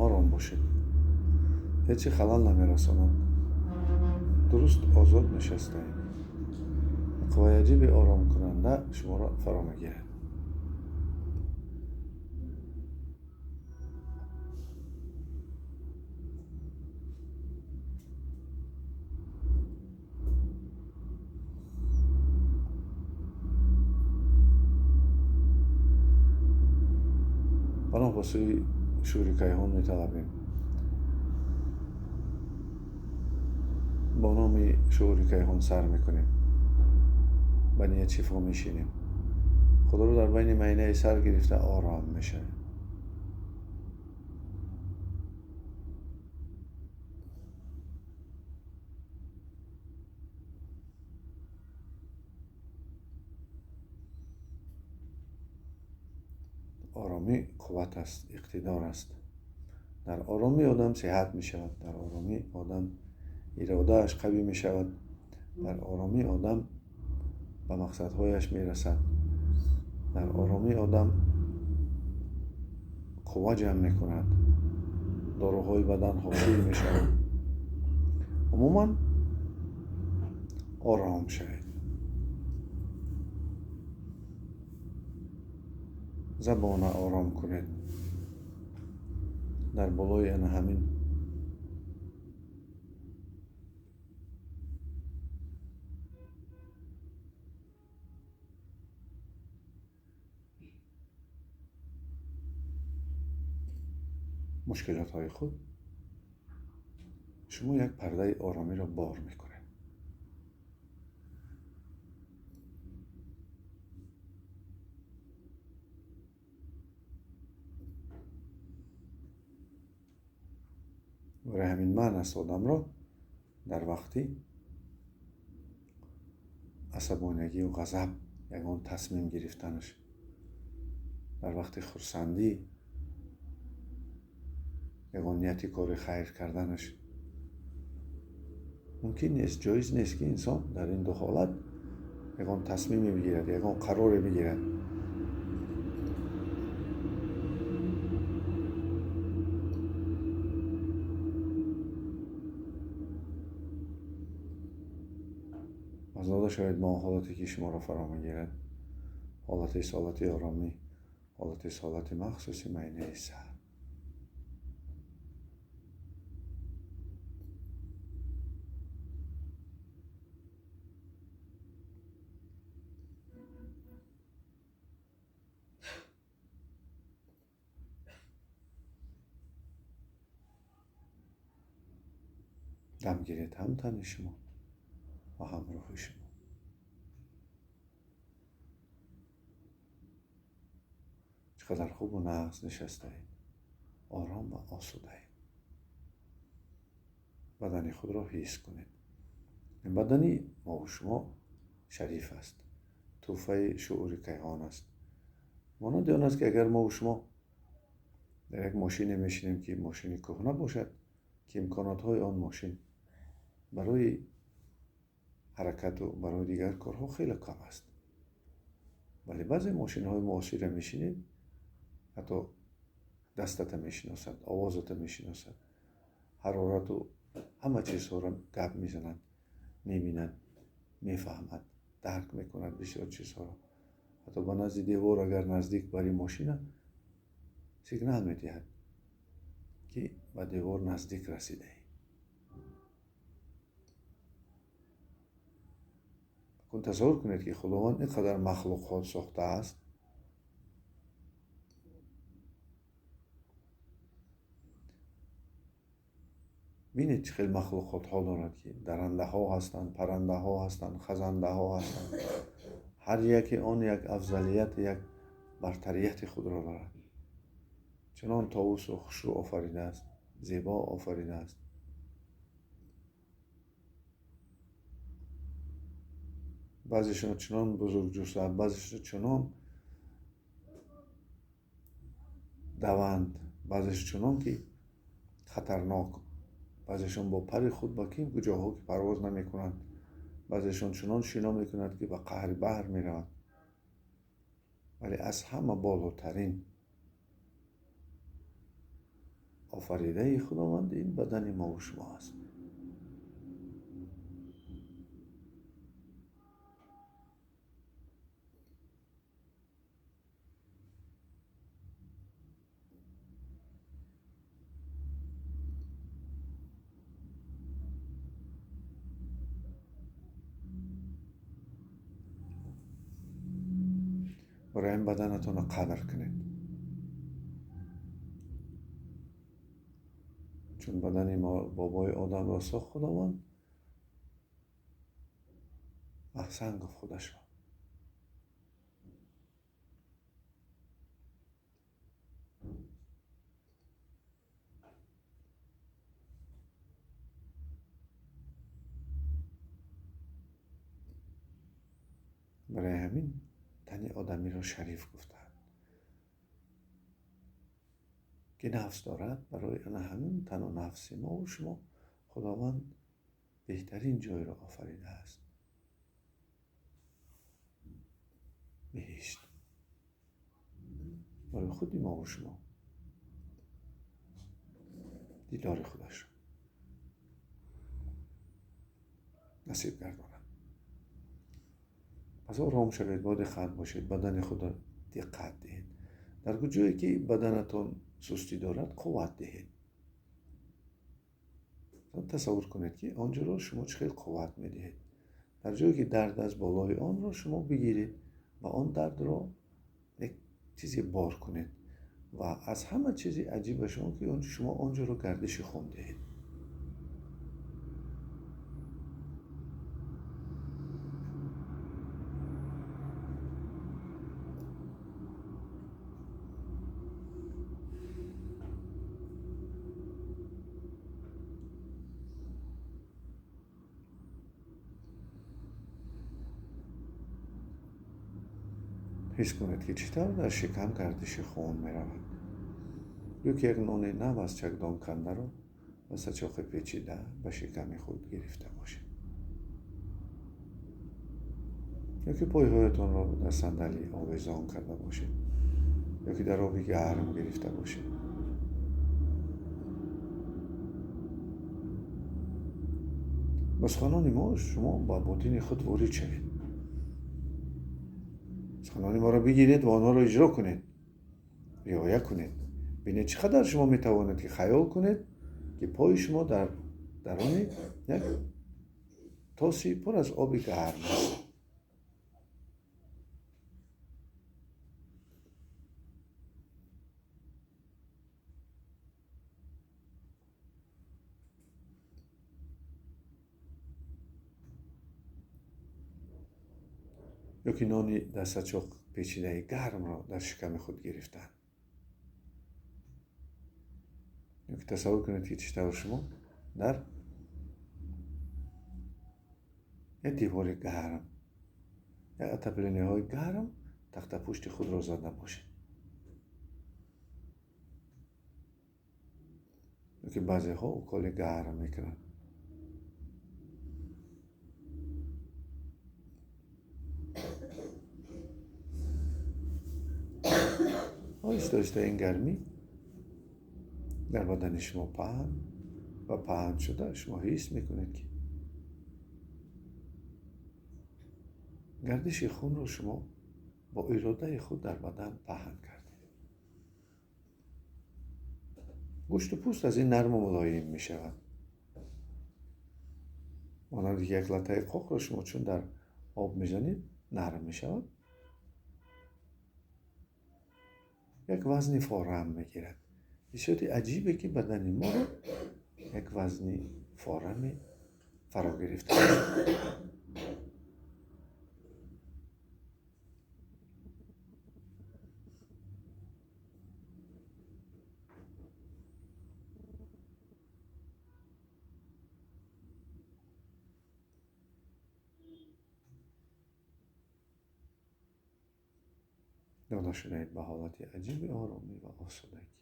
Ором бошед, ҳеҷ чи халал намерасонад. Дуруст озод нишастаед. Қувваи аҷиби оромкунанда шуморо фаро мегирад. Паноҳ ба сӯи шури кайҳон металабем. Бо номи шуури кайҳон сар мекунем. Ба ният шифо мешинем. Худоро дар байни майнаи сар гирифта ором мешавем. Оромӣ қувват аст, иқтидор аст. Дар оромӣ одам сиҳат мешавад, дар оромӣ одам иродааш қавӣ мешавад, дар оромӣ одам ба мақсадҳояш мерасад, дар оромӣ одам қувва ҷамъ мекунад, доруҳои бадан ҳосил мешавад. Умуман ором шавед. Забона ором кунед. Дар болои ана ҳамин мушкилотҳои худ шумо як пардаи оромиро бор мекунед. Барои ҳамин ман аст одамро дар вақти асабонагию ғазаб ягон тасмим гирифтанаш, дар вақти хурсандӣ ягон нияти кори хайр карданаш мумкин нест, ҷоиз нест, ки инсон дар ин ду ҳолат ягон тасмиме бигирад, ягон қароре бигирад. Озода шавед ба он ҳолате, ки шуморо фаро мегирад, ҳолати ҳолати оромӣ, ҳолати ҳолати махсуси майнаи сар. Дам гиред ҳам тани шумо ва ҳам рӯҳи шумо. Чӣ қадар хубу нағз нишастаед, ором ва осудаед. Бадани худро ҳис кунед. Ин бадани мову шумо шариф аст, тӯҳфаи шуури кайҳон аст. Монанди он аст, ки агар мову шумо дар як мошине мешинем, ки мошини кӯҳна бошад, ки имконотҳои он мошин барои ҳаракату барои дигар корҳо хеле кам аст. Вале баъзе мошинҳои муосира мешинед, ҳатто дастата мешиносад, овозата мешиносад, ҳарорату ҳама чизҳоро гап мезанад, мебинад, мефаҳмад, дарк мекунад бисёр чизҳоро. Ҳатто ба назди девор агар наздик бари мошина сигнал медиҳад, ки ба девор наздик расидаӣ. Кун тасаввур кунед, ки Худованд ин қадар махлуқот сохтааст, бинед чӣ хел махлуқотҳо дорад, ки дарандаҳо ҳастанд, паррандаҳо ҳастанд, хазандаҳо ҳастанд. Ҳар яке он як афзалият, як бартарияти худро дорад. Чунон товусу хушрӯ офаридааст, зебо офаридааст. Баъзешон чунон бузургҷусса, баъзешон чунон даванд, баъзеш чунон ки хатарнок, баъзешон бо пари худ ба ким куҷоҳо ки парвоз намекунанд, баъзешон чунон шино мекунанд, ки ба қаҳри баҳр мераванд. Вале аз ҳама болотарин Офаридаи Худованд ин бадани мову шумо аст. Барои ин баданатонро қадр кунед, чун бадани бобои одамро сохт Худованд, аҳсан гуфт худашро. Барои ҳамин тани одамиро шариф гуфтаанд, ки нафс дорад. Барои ана ҳамин тану нафси мову шумо Худованд беҳтарин ҷойро офаридааст, беҳишт барои худи мову шумо, дидори худашро насиб гардонад. Пас ором шавед, бо диққат бошед, бадани худро диққат диҳед. Дар ҷое ки баданатон сустӣ дорад, қувват диҳед. Тасаввур кунед, ки он ҷоро шумо чӣ хел қувват медиҳед. Дар ҷое ки дард аст, болои онро шумо бигиред ва он дардро як чизе бор кунед. Ва аз ҳама чизи аҷибаш он ки шумо он ҷоро гардиши хун диҳед. Ҳис кунед, ки чӣ тавр дар шикам гардиши хун меравад. Ё ки як нони нав аз чакдон кандаро ва сачоқи печида ба шиками худ гирифта бошед. Ё ки пойҳоятонро дар сандалӣ овезон карда бошед, ё ки дар оби гарм гирифта бошед. Ба суханони мо шумо ба ботини худ ворид шавед. Суханони моро бигиред ва онҳоро иҷро кунед, риоя кунед. Бинед, чӣ қадар шумо метавонед, ки хаёл кунед, ки пои шумо дар дарони як тоси пур аз оби гарм аст. Ё ки нони дар сачоқ печидаи гармро дар шиками худ гирифтанд. Ё ки тасаввур кунед, ки чӣ тавр шумо дар як девори гарм, як отоплениҳои гарм тахтапушти худро зада бошед. Ё ки баъзеҳо уколи гарм мекунанд. Оҳиста оҳиста ин гармӣ дар бадани шумо паҳн ва паҳн шуда, шумо ҳис мекунед, ки гардиши хунро шумо бо иродаи худ дар бадан паҳн кардед. Гӯшту пӯст аз ин нарму мулоим мешавад. Монанди ки як латтаи қоқро шумо чун дар об мезанед, нарм мешавад. Як вазни форам мегирад. Ҳиссиёти аҷибе, ки бадани моро як вазни фораме фаро гирифтааст. Дода шудаед ба ҳолати аҷиби оромӣ ва осудагӣ.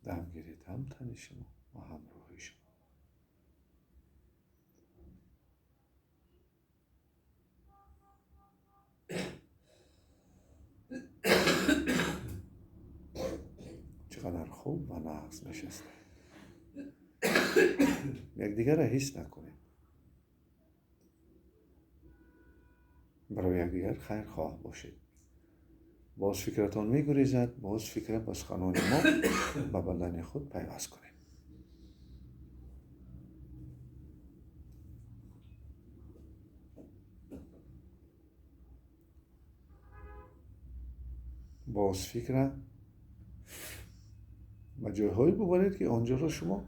Дам гиред Ҳам тани шумо ва ҳам рӯҳи шумо. Чӣ қадар хуб ва нағз нишастаед. Якдигарро ҳис накунед. Барои якдигар хайрхоҳ бошед. Боз фикратон мегурезад, боз фикра ба суханони мо ба бадани худ пайваст кунед. Боз фикра ба ҷойҳое бубаред, ки он ҷоро шумо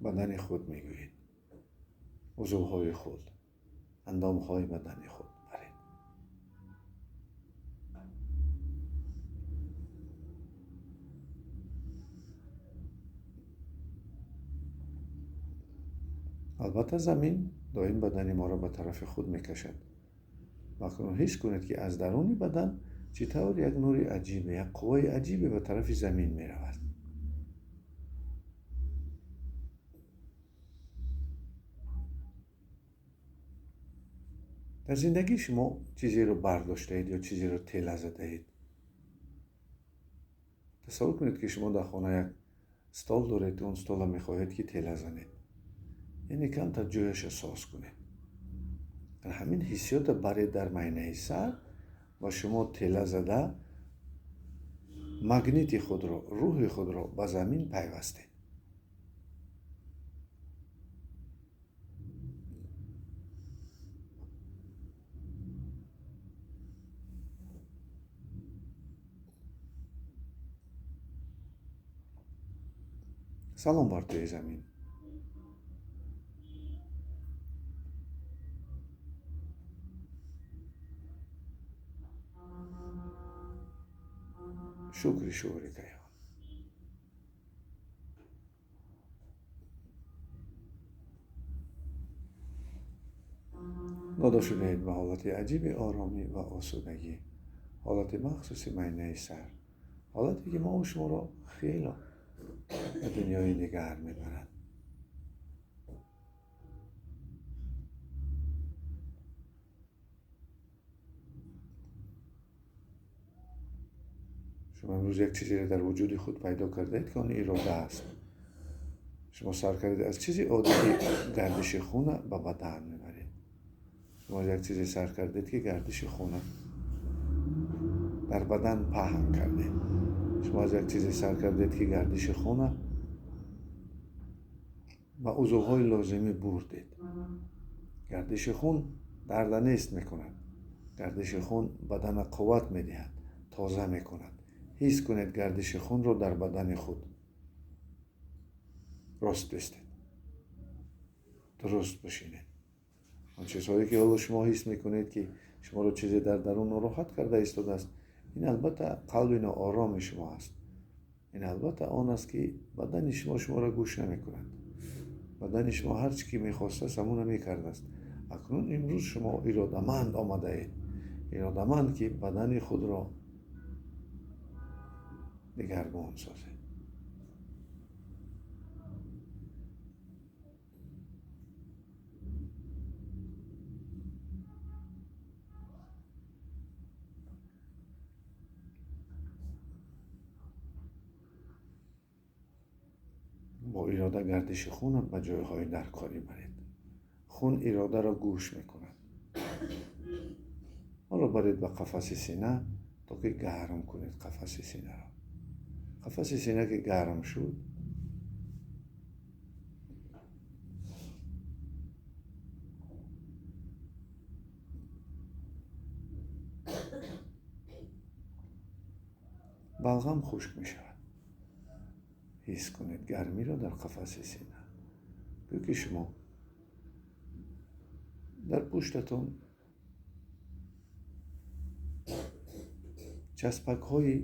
бадани худ мегӯед. Узвҳои худ, андомҳои бадани худ баред. Албатта, замин доим бадани моро ба тарафи худ мекашад. Ва акнун ҳис кунед, ки аз даруни бадан чӣ тавр як нури аҷибе, як қувваи аҷибе ба тарафи замин меравад. Дар зиндагии шумо чизеро бардоштаед ё чизеро тела задаед. Тасаввур кунед, ки шумо дар хона як стол доред, он стола мехоҳед, ки тела занед. Яъне камтар ҷояшро соз кунед. Ҳамин ҳиссиётро баред дар майнаи сар ва шумо тела зада магнити худро, рӯҳи худро ба замин пайвастед. Салом бар туи замин. Шукри шури кайҳон. Дода шудаед ба ҳолати аҷиби оромӣ ва осудагӣ, ҳолати махсуси майнаи сар, ҳолате ки мо шуморо хело ба дунёи дигар мебарад. Шумо имрӯз як чизеро дар вуҷуди худ пайдо кардаед, ки он ирода аст. Шумо сар кардед аз чизи оддӣ, ки гардиши хуна ба бадан мебаред. Шумо аз як чизе сар кардед, ки гардиши хуна дар бадан паҳн кардед. Шумо аз як чизе сар кардед, ки гардиши хуна ба узвҳои лозимӣ бурдед. Гардиши хун дарда нест мекунад. Гардиши хун бадана қувват медиҳад, тоза мекунад. Ҳис кунед гардиши хунро дар бадани худ. Рост бистед, дуруст бишинед. Он чизҳое, ки ҳоло шумо ҳис мекунед, ки шуморо чизе дар дарун нороҳат карда истодааст, ин албатта қалби ноороми шумо аст. Ин албатта он аст, ки бадани шумо шуморо гӯш намекунад. Бадани шумо ҳар чӣ ки мехостааст, ҳамонро мекардааст. Акнун имрӯз шумо иродаманд омадаед, иродаманд, ки бадани худро дигаргун созед. Бо ирода гардиши хунро ба ҷойҳои даркорӣ баред. Хун иродаро гӯш мекунад. Ҳоло баред ба қафаси сина, то ки гарм кунед қафаси синаро. Қафаси сина ки гарм шуд, балғам хушк мешавад. Ҳис кунед гармиро дар қафаси сина. Гӯё ки шумо дар пуштатон часпакҳои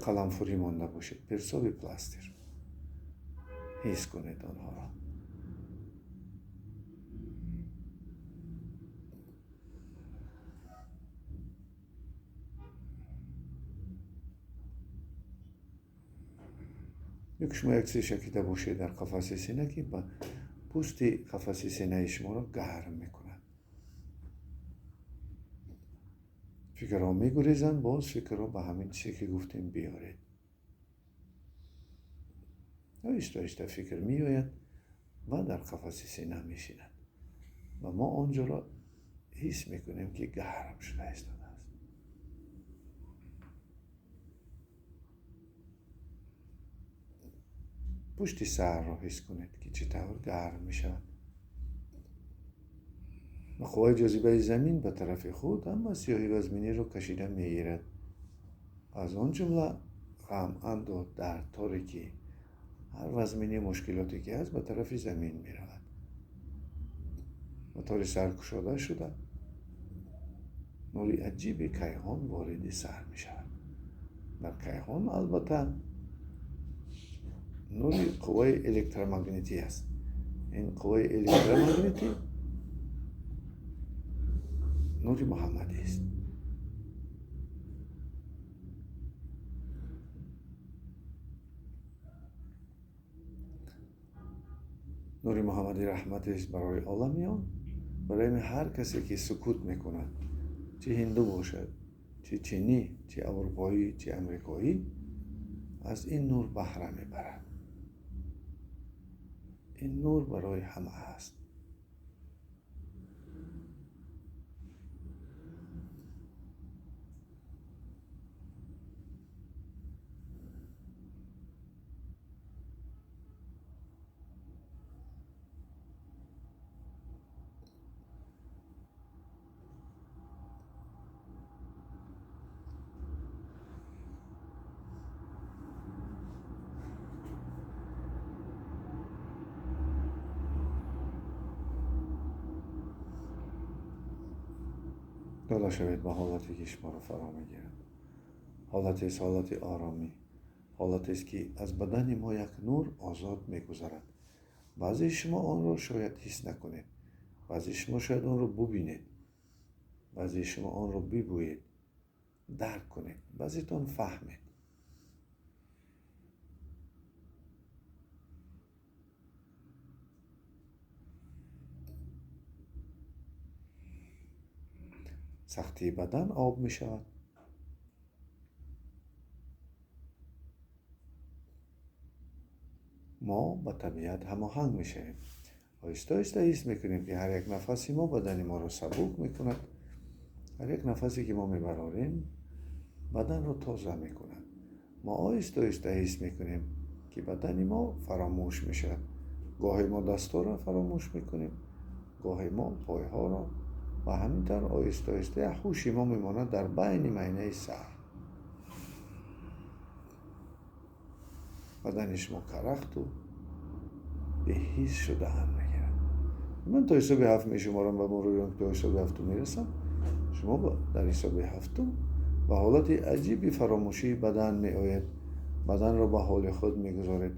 қаламфурӣ монда бошед, персови пластир. Ҳис кунед онҳоро. Ё ки шумо як чизе шакида бошед дар қафаси сина, ки ба пӯсти қафаси синаи шуморо гарм мекунад. Фикрҳо мегурезанд, боз фикрро ба ҳамин чизе ки гуфтем биёред. Оҳиста оҳиста фикр меояд ва дар қафаси сина мешинад ва мо он ҷоро ҳис мекунем, ки гарм шуда истодааст. Пушти сарро ҳис кунед, ки чӣ тавр гарм мешавад. Ва қувваи ҷозибаи замин ба тарафи худ ҳама сиёҳи вазминиро кашида мегирад, аз он ҷумла ғам, андӯҳ, дард, торикӣ, ҳар вазмини мушкилоте ки ҳаст ба тарафи замин меравад. Ва тори сар кушода шуда нури аҷиби кайҳон вориди сар мешавад. Дар кайҳон албатта нури қувваи электромагнитӣ аст. Ин қувваи электромагнитӣ нури муҳаммадӣ аст. Нури муҳаммадӣ раҳматест барои оламиён, барои ҳар касе ки сукут мекунад, чӣ ҳинду бошад, чӣ чинӣ, чӣ аврупоӣ, чӣ амрикоӣ, аз ин нур баҳра мебарад. Ин нур барои ҳама аст. Дода шавед ба ҳолате ки шуморо фаро мегирад. Ҳолатест ҳолати оромӣ, ҳолатест ки аз бадани мо як нур озод мегузарад. Баъзеи шумо онро шояд ҳис накунед, баъзеи шумо шояд онро бубинед, баъзеи шумо онро бибӯед, дарк кунед, баъзетон фаҳмед. Сахтии бадан об мешавад. Мо ба табиат ҳамоҳанг мешавем. Оҳиста оҳиста ҳис мекунем, ки ҳар як нафаси мо бадани моро сабук мекунад. Ҳар як нафасе ки мо мебарорем баданро тоза мекунад. Мо оҳиста оҳиста ҳис мекунем, ки бадани мо фаромӯш мешавад. Гоҳе мо дастҳоро фаромӯш мекунем, гоҳе мо пойҳоро, ва ҳамин тавр оҳиста оҳиста ҳуши мо мемонад дар байни майнаи сар. Бадани шумо карахту беҳис шудаам мегирад. Ман то ҳисоби ҳафт мешуморам ва мурури он то ҳисоби ҳафтум мерасам. Шумо дар ҳисоби ҳафтум ба ҳолати аҷиби фаромӯшии бадан меояд. Баданро ба ҳоли худ мегузоред,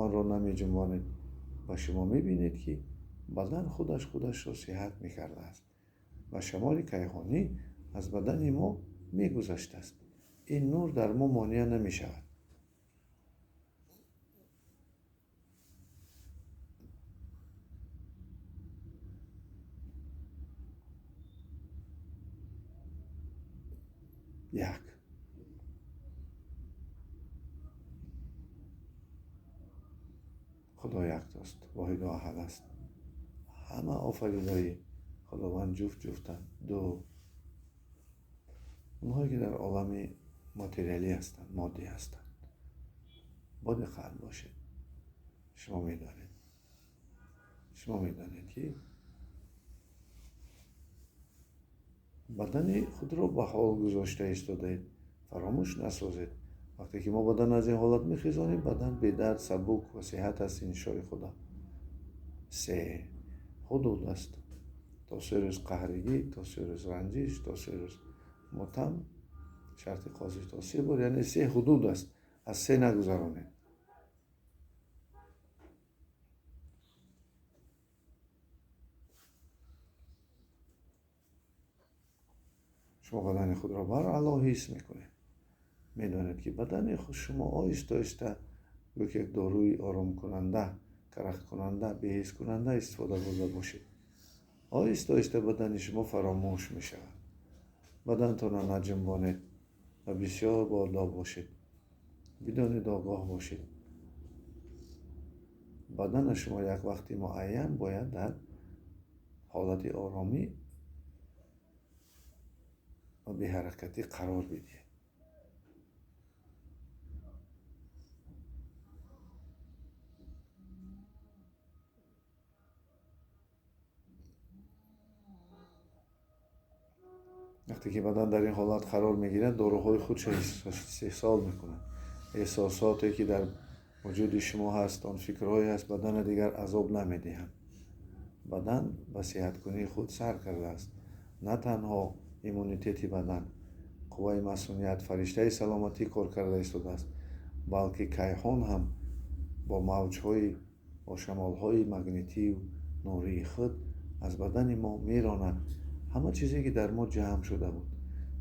онро намеҷунбонед ва шумо мебинед, ки бадан худаш худашро сиҳат мекардааст ва шамоли кайҳонӣ аз бадани мо мегузаштааст. Ин нур дар мо монеа намешавад. Як. Худо яктост, воҳиду аҳад аст. Ҳама офаридаи Худованд ҷуфт ҷуфтанд. Ду. Онҳое ки дар олами материалӣ ҳастанд, моддӣ ҳастанд, бо диққат бошед. Шумо медонед, шумо медонед, ки бадани худро ба ҳол гузошта истодаед. Фаромӯш насозед. Вақте ки мо бадан аз ин ҳолат мехезонем, бадан бедард, сабук ва сиҳат аст, иншои Худо. Се. Ҳудуд аст. То 3 рӯз қаҳригӣ, то 3 рӯз ранҷиш, то 3 рӯз мотам, шарти қозӣ то 3 бор, яъне 3 ҳудуд аст. Аз 3 нагузаронед. Шумо бадани худро барало ҳис мекунед. Медонед, ки бадани шумо оҳиста оҳиста ё ки як доруи оромкунанда, карахткунанда, беҳискунанда истифода бурда бошед, оҳиста оҳиста бадани шумо фаромӯш мешавад. Бадантонро наҷунбонед ва бисёр боодоб бошед, бидонед, огоҳ бошед. Бадани шумо як вақти муайян бояд дар ҳолати оромӣ ва беҳаракатӣ қарор бидиҳед. Вақте ки бадан дар ин ҳолат қарор мегирад, доруҳои худшо истеҳсол мекунад. Эҳсосоте ки дар вуҷуди шумо ҳаст, он фикрҳое ҳаст, бадана дигар азоб намедиҳанд. Бадан ба сиҳаткунии худ сар кардааст. На танҳо иммунитети бадан, қувваи масуният, фариштаи саломатӣ кор карда истодааст, балки кайҳон ҳам бо мавҷҳои, бо шамолҳои магнитию нурии худ аз бадани мо меронад ҳама чизе ки дар мо ҷамъ шуда буд,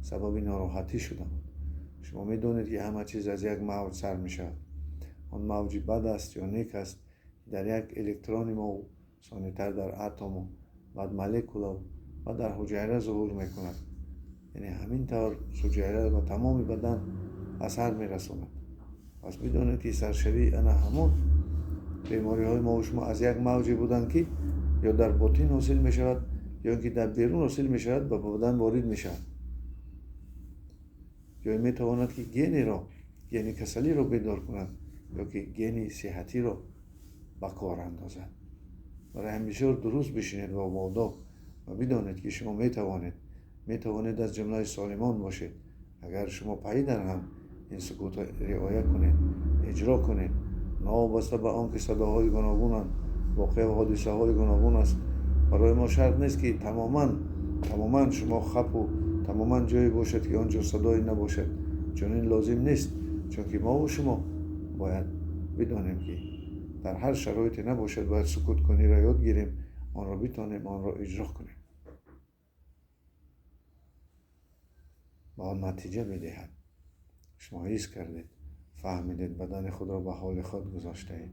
сабаби нороҳатӣ шуда буд. Шумо медонед, ки ҳама чиз аз як мавҷ сар мешавад. Он мавҷи бад аст ё нек аст, дар як электрони мо, сонитар дар атому, баъд молекулаву ва дар ҳуҷайра зуҳур мекунад. Яъне ҳамин тавр ҳуҷайра ба тамоми бадан асар мерасонад. Пас бидонед, ки саршавии ана ҳамон бемориҳои мо шумо аз як мавҷе буданд, ки ё дар ботин ҳосил мешавад, ё ин ки дар берун ҳосил мешавад ва ба бадан ворид мешавад. Ё метавонад, ки генеро, гени касалиро бедор кунад, ё ки гени сиҳатиро ба кор андозад. Барои ҳам бисёр дуруст бишинед ва боодоб ва бидонед, ки шумо метавонед аз ҷумлаи солимон бошед, агар шумо пай дар ҳам ин сукутро риоя кунед, иҷро кунед, новобаста ба он ки садоҳои гуногунанд, воқеа ва ҳодисаҳои гуногун аст. Барои мо шарт нест, ки тамоман шумо хапу тамоман ҷое бошад, ки он ҷо садое набошад. Чунин лозим нест, чунки мову шумо бояд бидонем, ки дар ҳар шароите набошад, бояд сукуткуниро ёд гирем, онро битонем, онро иҷро кунем ва он натиҷа медиҳад. Шумо ҳис кардед, фаҳмидед, бадани худро ба ҳоли худ гузоштаед.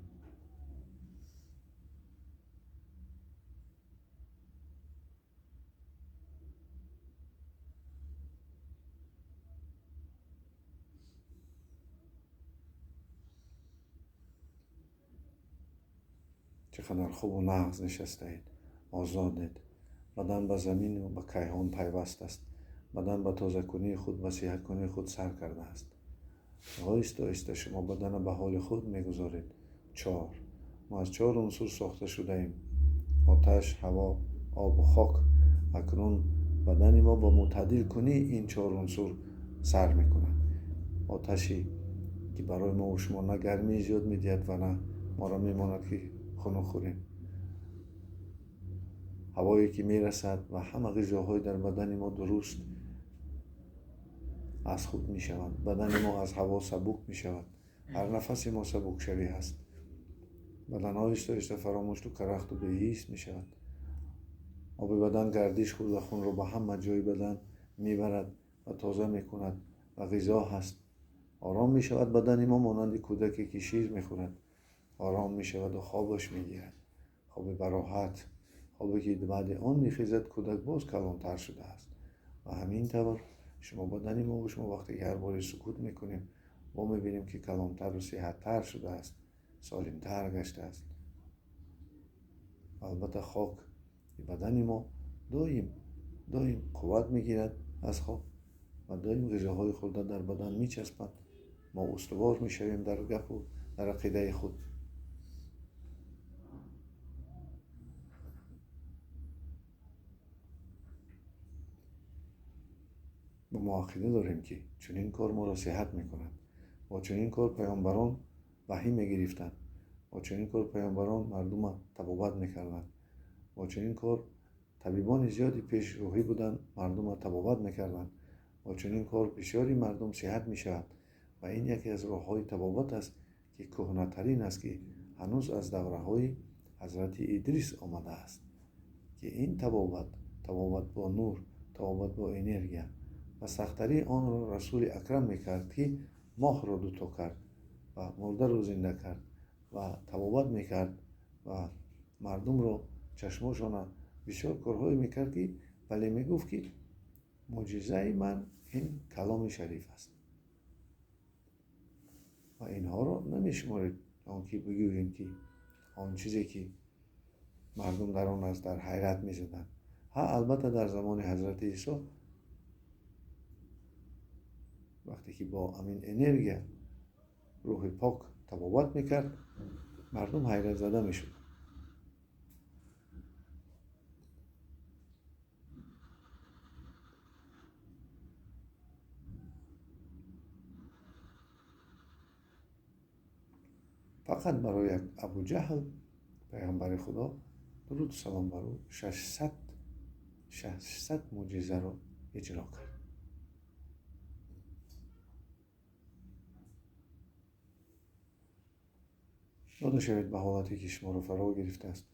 Чӣ қадар хубу нағз нишастаед, озодед. Бадан ба замину ба кайҳон пайваст аст. Бадан ба тозакунии худ, ба сиҳаткунии худ сар кардааст. Оҳиста оҳиста шумо бадана ба ҳоли худ мегузоред. 4. Мо аз 4 унсур сохта шудаем: оташ, ҳаво, обу хок. Акнун бадани мо ба мӯътадилкунии ин 4 унсур сар мекунад. Оташе ки барои мо шумо на гармии зиёд медиҳад ва на моро мемонад, ки хунук хӯрем. Ҳавое ки мерасад ва ҳама ғизоҳои дар бадани мо дуруст аз худ мешаванд. Бадани мо аз ҳаво сабук мешавад. Ҳар нафаси мо сабукшавӣ ҳаст. Бадан оҳиста оҳиста фаромӯшту карахту беҳис мешавад. Оби бадан гардиш хӯрда хунро ба ҳама ҷои бадан мебарад ва тоза мекунад ва ғизо ҳаст. Ором мешавад бадани мо монанди кӯдаке, ки шир мехӯрад. Ором мешавад ва хобаш мегирад. Хоби бароҳат, хобе ки баъди он мехезад, кӯдак боз калонтар шудааст. Ва ҳамин тавр шумо бадани мо шумо вақте ки ҳар боре сукут мекунем, мо мебинем, ки калонтару сиҳаттар шудааст, солимтар гаштааст. Албатта хок бадани мо доим қувват мегирад аз хок ва доим ғизоҳои хӯрда дар бадан мечаспад. Мо устувор мешавем дар гапу дар ақидаи худ. Мо ақида дорем, ки чунин кор моро сиҳат мекунад. Бо чунин кор паёмбарон ваҳй мегирифтанд. Бо чунин кор паёмбарон мардума табобат мекарданд. Бо чунин кор табибони зиёди пешрӯҳӣ буданд, мардума табобат мекарданд. Бо чунин кор бисёри мардум сиҳат мешавад ва ин яке аз роҳҳои табобат аст, ки кӯҳнатарин аст, ки ҳанӯз аз давраҳои ҳазрати Идрис омадааст, ки ин табобат, табобат бо нур, табобат бо энергия ва сахттарии онро Расули Акрам мекард, ки моҳро дуто кард. ва мурдаро зинда кард ва табобат мекард ва мардумро чашмошона бисёр корҳое мекард ки вале мегуфт ки мӯъҷизаи ман ин каломи шариф аст. Ва инҳоро намешуморед он ки бигӯем ки он чизе ки мардум дар он аст дар ҳайрат мезаданд. Ҳа, албатта дар замони ҳазрати Исо вақте ки бо ҳамин энергия рӯҳи пок табобат мекард, мардум ҳайратзада мешуданд. Фақат барои як Абуҷаҳл пайғамбари Худо дуруду салом бар ӯ 600 мӯъҷизаро иҷро кард. Дода шавед ба ҳолате ки шуморо фаро гирифтааст.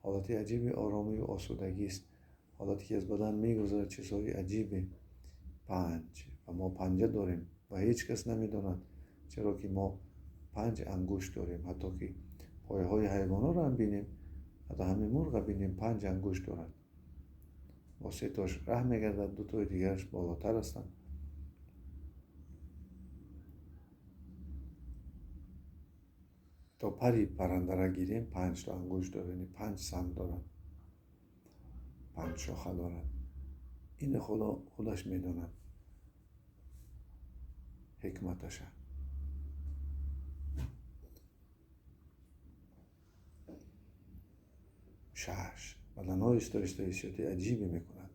Ҳолати аҷиби оромию осудагист. Ҳолате ки аз бадан мегузарад чизҳои аҷибе. Панҷ. Ва мо панҷа дорем ва ҳеҷ кас намедонад, чаро ки мо панҷ ангушт дорем. Ҳатто ки пойҳои ҳайвонҳоро ҳам бинем, ҳатто ҳамин мурғро бинем, панҷ ангушт дорад. Бо се тош раҳ мегардад, ду тои дигараш болотар ҳастанд. То пари паррандара гирем, панҷ то ангушт дорад, яъне панҷ самт дорад, панҷ шоха дорад. Ин Худо худаш медонад ҳикматаша. Шаш. Баданҳо оҳиста-оҳиста ҳиссиёти аҷибе мекунад.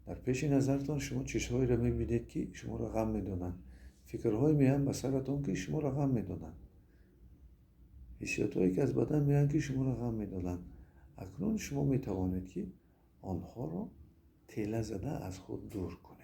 Дар пеши назартон шумо чизҳоеро мебинед, ки шуморо ғам медоданд. Фикрҳое меоянд ба саратон, ки шуморо ғам медоданд. Ҳиссиётҳое ки аз бадан меоянд, ки шуморо ғам медоданд. Акнун шумо метавонед, ки онҳоро тела зада аз худ дур кунед.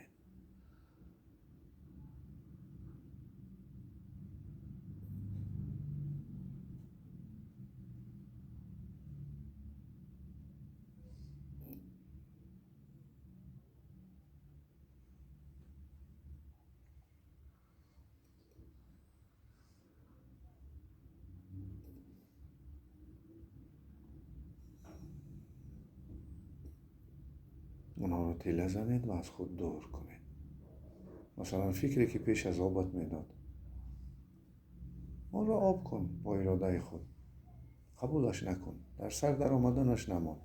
Онҳоро тела занед ва аз худ дур кунед. Масалан, фикре ки пеш аз обат медод, онро об кун бо иродаи худ. Қабулаш накун, дар сар даромаданаш намон,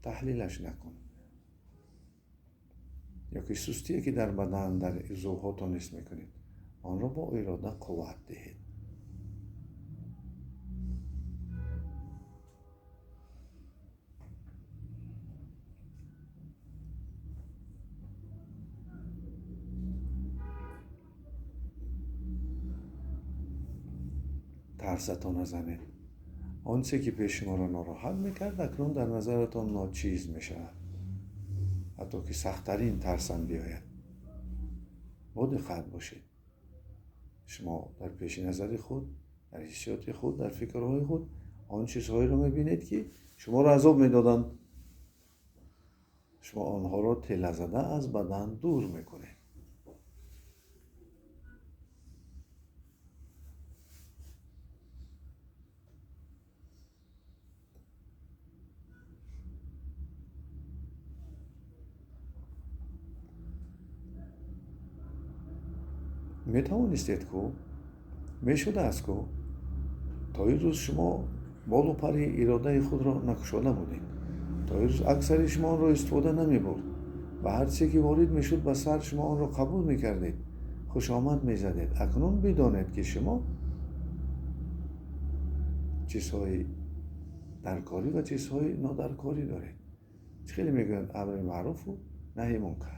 таҳлилаш накун. Ё ки сустие ки дар бадан, дар узвҳотон ҳис мекунед, онро бо ирода қувват диҳед. Тарсатон назанед. Он чизе ки пеш шуморо нороҳат мекард, акнун дар назаратон ночиз мешавад. Ҳатто ки сахттарин тарсам биёяд. Бо диққат бошед. Шумо дар пеши назари худ, дар ҳиссиёти худ, дар фикрҳои худ он чизҳоеро мебинед, ки шуморо азоб медоданд. Шумо онҳоро тела зада аз бадан дур мекунед. Метавонистед ку, мешудааст ку, то ин рӯз шумо болу пари иродаи худро накушода будед. То ин рӯз аксари шумо онро истифода намебурд ва ҳар чизе ки ворид мешуд ба сар шумо онро қабул мекардед, хушомад мезадед. Акнун бидонед, ки шумо чизҳои даркорӣ ва чизҳои нодаркорӣ доред. Чӣ хеле мегӯянд амри маъруфу наҳи мункар.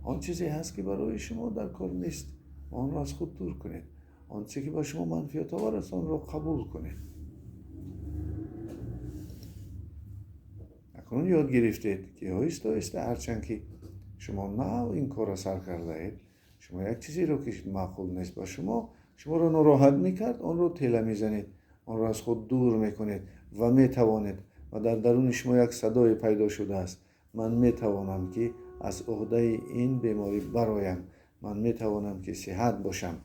Он чизе ҳаст, ки барои шумо дар кор нест, онро аз худ дур кунед. Он чизе ки ба шумо манфиатовар аст, онро қабул кунед. Акнун ёд гирифтед, ки оҳиста-оҳиста ҳарчанд ки шумо нав ин корро сар кардаед, шумо як чизеро ки маъқул нест ба шумо, шуморо нороҳат мекард, онро тела мезанед, онро аз худ дур мекунед ва метавонед. Ва дар даруни шумо як садое пайдо шудааст. Ман метавонам, ки аз уҳдаи ин беморӣ бароям. Ман метавонам, ки сиҳат бошам.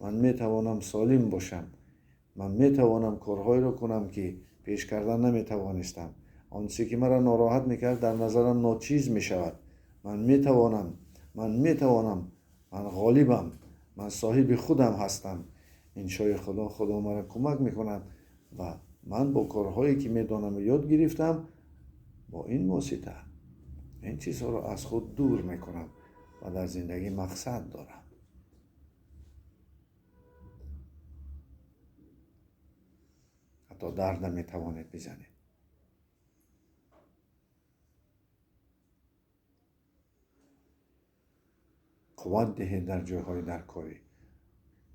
Ман метавонам солим бошам. Ман метавонам корҳоеро кунам, ки пеш кардан наметавонистам. Он чизе ки маро нороҳат мекард, дар назарам ночиз мешавад. Ман метавонам, ман метавонам, ман ғолибам, ман соҳиби худам ҳастам. Иншои Худо, Худо маро кӯмак мекунад ва ман бо корҳое ки медонам ва ёд гирифтам, бо ин восита ин чизҳоро аз худ дур мекунам ва дар зиндагӣ мақсад дорам. Ҳатто дард наметавонед бизанед. Қувват диҳед дар ҷойҳои даркорӣ.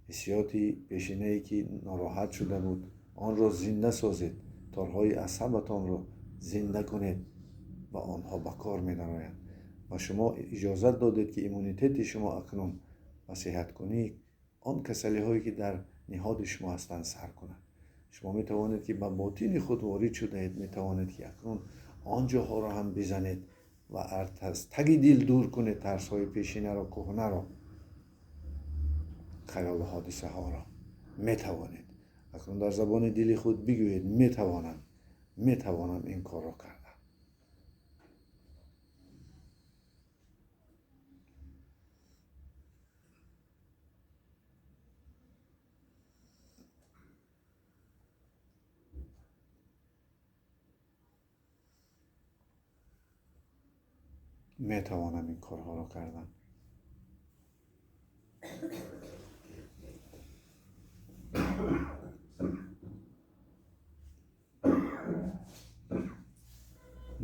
Ҳиссиёти пешинае ки нороҳат шуда буд, онро зинда созед. Торҳои асабатонро зинда кунед ва онҳо ба кор медароянд. Ва шумо иҷозат додед, ки иммунитети шумо акнун ба сеҳаткунии он касалиҳое ки дар ниҳоди шумо ҳастанд сар кунад. Шумо метавонед, ки ба ботини худ ворид шудаед, метавонед, ки акнун он ҷоҳоро ҳам бизанед ва аз таги дил дур кунед тарсҳои пешинаро, кӯҳнаро, хаёлу ҳодисаҳоро. Метавонед акнун дар забони дили худ бигӯед: метавонам, метавонам ин корро кардан. Метавонам ин корҳоро кардан.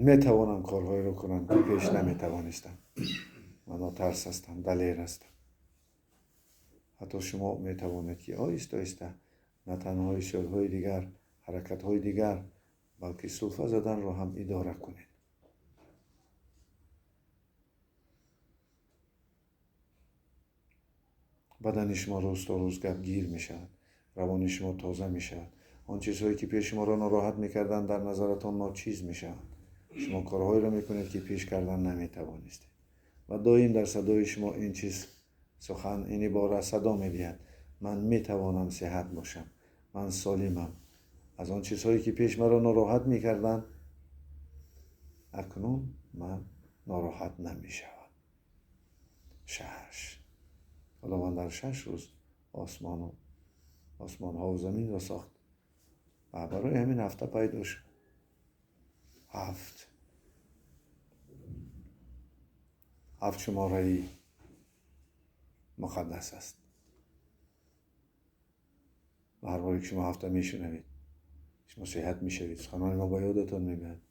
Метавонам корҳоеро кунам, ки пеш наметавонистам. Ман нотарс ҳастам, далер ҳастам. Ҳатто шумо метавонед, ки оҳиста оҳиста на танҳо ҳиссиётҳои дигар, ҳаракатҳои дигар, балки сулфа заданро ҳам идора кунед. Бадани шумо рӯз то рӯз гапгир мешавад, равони шумо тоза мешавад. Он чизҳое ки пеш шуморо нороҳат мекарданд, дар назаратон ночиз мешаванд. Шумо корҳоеро мекунед, ки пеш кардан наметавонистед. Ва доим дар садои шумо ин чиз сухан, ин ибора садо медиҳад: ман метавонам сеҳат бошам, ман солимам. Аз он чизҳое ки пеш маро нороҳат мекарданд, акнун ман нороҳат намешавам. 6. Худованд дар 6 рӯз осмонҳо ва заминро сохт ва барои ҳамин ҳафта пайдо шуд. 7. 7 шумораи муқаддас аст. Ва ҳар боре ки шумо ҳафта мешунавед, шумо сеҳат мешавед, суханони мо ба ёдатон мебиёяд.